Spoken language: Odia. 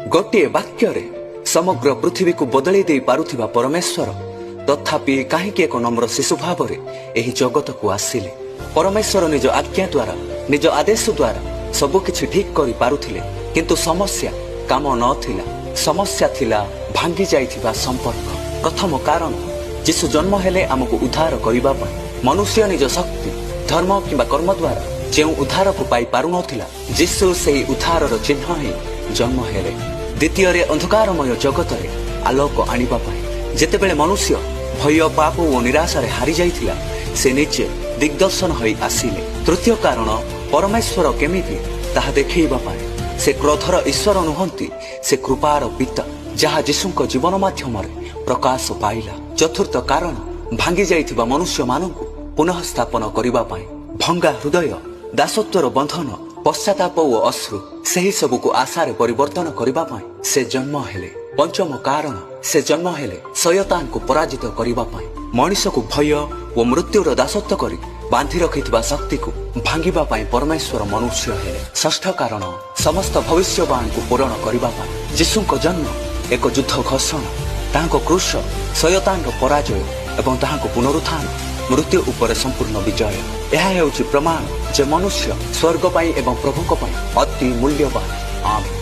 ଗୋଟିଏ ବାକ୍ୟରେ ସମଗ୍ର ପୃଥିବୀକୁ ବଦଳେଇ ଦେଇ ପାରୁଥିବା ପରମେଶ୍ୱର ତଥାପି କାହିଁକି ଏକ ନମ୍ର ଶିଶୁ ଭାବରେ ଏହି ଜଗତକୁ ଆସିଲେ? ପରମେଶ୍ୱର ନିଜ ଆଜ୍ଞା ଦ୍ୱାରା, ନିଜ ଆଦେଶ ଦ୍ୱାରା ସବୁକିଛି ଠିକ୍ କରିପାରୁଥିଲେ। କିନ୍ତୁ ସମସ୍ୟା କାମ ନଥିଲା, ସମସ୍ୟା ଥିଲା ଭାଙ୍ଗି ଯାଇଥିବା ସମ୍ପର୍କ। ପ୍ରଥମ କାରଣ, ଯୀଶୁ ଜନ୍ମ ହେଲେ ଆମକୁ ଉଦ୍ଧାର କରିବା ପାଇଁ। ମନୁଷ୍ୟ ନିଜ ଶକ୍ତି, ଧର୍ମ କିମ୍ବା କର୍ମ ଦ୍ୱାରା ଯେଉଁ ଉଦ୍ଧାରକୁ ପାଇପାରୁନଥିଲା, ଯୀଶୁ ସେହି ଉଦ୍ଧାରର ଚିହ୍ନ ହିଁ ଜନ୍ମ ହେଲେ। ଦ୍ୱିତୀୟରେ, ଅନ୍ଧକାରମୟ ଜଗତରେ ଆଲୋକ ଆଣିବା ପାଇଁ। ଯେତେବେଳେ ମନୁଷ୍ୟ ଭୟ, ପାପ ଓ ନିରାଶାରେ ହାରି ଯାଇଥିଲା, ସେ ନିଜେ ଦିଗ୍ଦର୍ଶନ ହୋଇ ଆସିଲେ। ତୃତୀୟ କାରଣ, ପରମେଶ୍ୱର କେମିତି ତାହା ଦେଖେଇବା ପାଇଁ। ସେ କ୍ରୋଧର ଈଶ୍ୱର ନୁହନ୍ତି, ସେ କୃପାର ପିତା, ଯାହା ଯୀଶୁଙ୍କ ଜୀବନ ମାଧ୍ୟମରେ ପ୍ରକାଶ ପାଇଲା। ଚତୁର୍ଥ କାରଣ, ଭାଙ୍ଗି ଯାଇଥିବା ମନୁଷ୍ୟମାନଙ୍କୁ ପୁନଃ ସ୍ଥାପନ କରିବା ପାଇଁ। ଭଙ୍ଗା ହୃଦୟ, ଦାସତ୍ୱର ବନ୍ଧନ, ପଶ୍ଚାତାପ ଓ ଅଶ୍ରୁ, ସେହି ସବୁକୁ ଆଶାରେ ପରିବର୍ତ୍ତନ କରିବା ପାଇଁ ସେ ଜନ୍ମ ହେଲେ। ପଞ୍ଚମ କାରଣ, ସେ ଜନ୍ମ ହେଲେ ଶୟତାନକୁ ପରାଜିତ କରିବା ପାଇଁ। ମଣିଷକୁ ଭୟ ଓ ମୃତ୍ୟୁର ଦାସତ୍ୱ କରି ବାନ୍ଧି ରଖିଥିବା ଶକ୍ତିକୁ ଭାଙ୍ଗିବା ପାଇଁ ପରମେଶ୍ୱର ମନୁଷ୍ୟ ହେଲେ। ଷଷ୍ଠ କାରଣ, ସମସ୍ତ ଭବିଷ୍ୟବାଣୀକୁ ପୂରଣ କରିବା ପାଇଁ। ଯୀଶୁଙ୍କ ଜନ୍ମ ଏକ ଯୁଦ୍ଧ ଘୋଷଣା। ତାହାଙ୍କ କ୍ରୁଶ ଶୟତାନର ପରାଜୟ ଏବଂ ତାହାଙ୍କ ପୁନରୁତ୍ଥାନ ମୃତ୍ୟୁ ଉପରେ ସମ୍ପୂର୍ଣ୍ଣ ବିଜୟ। ଏହା ହେଉଛି ପ୍ରମାଣ ଯେ ମନୁଷ୍ୟ ସ୍ୱର୍ଗ ପାଇଁ ଏବଂ ପ୍ରଭୁଙ୍କ ପାଇଁ ଅତି ମୂଲ୍ୟବାନ। ଆମେନ୍।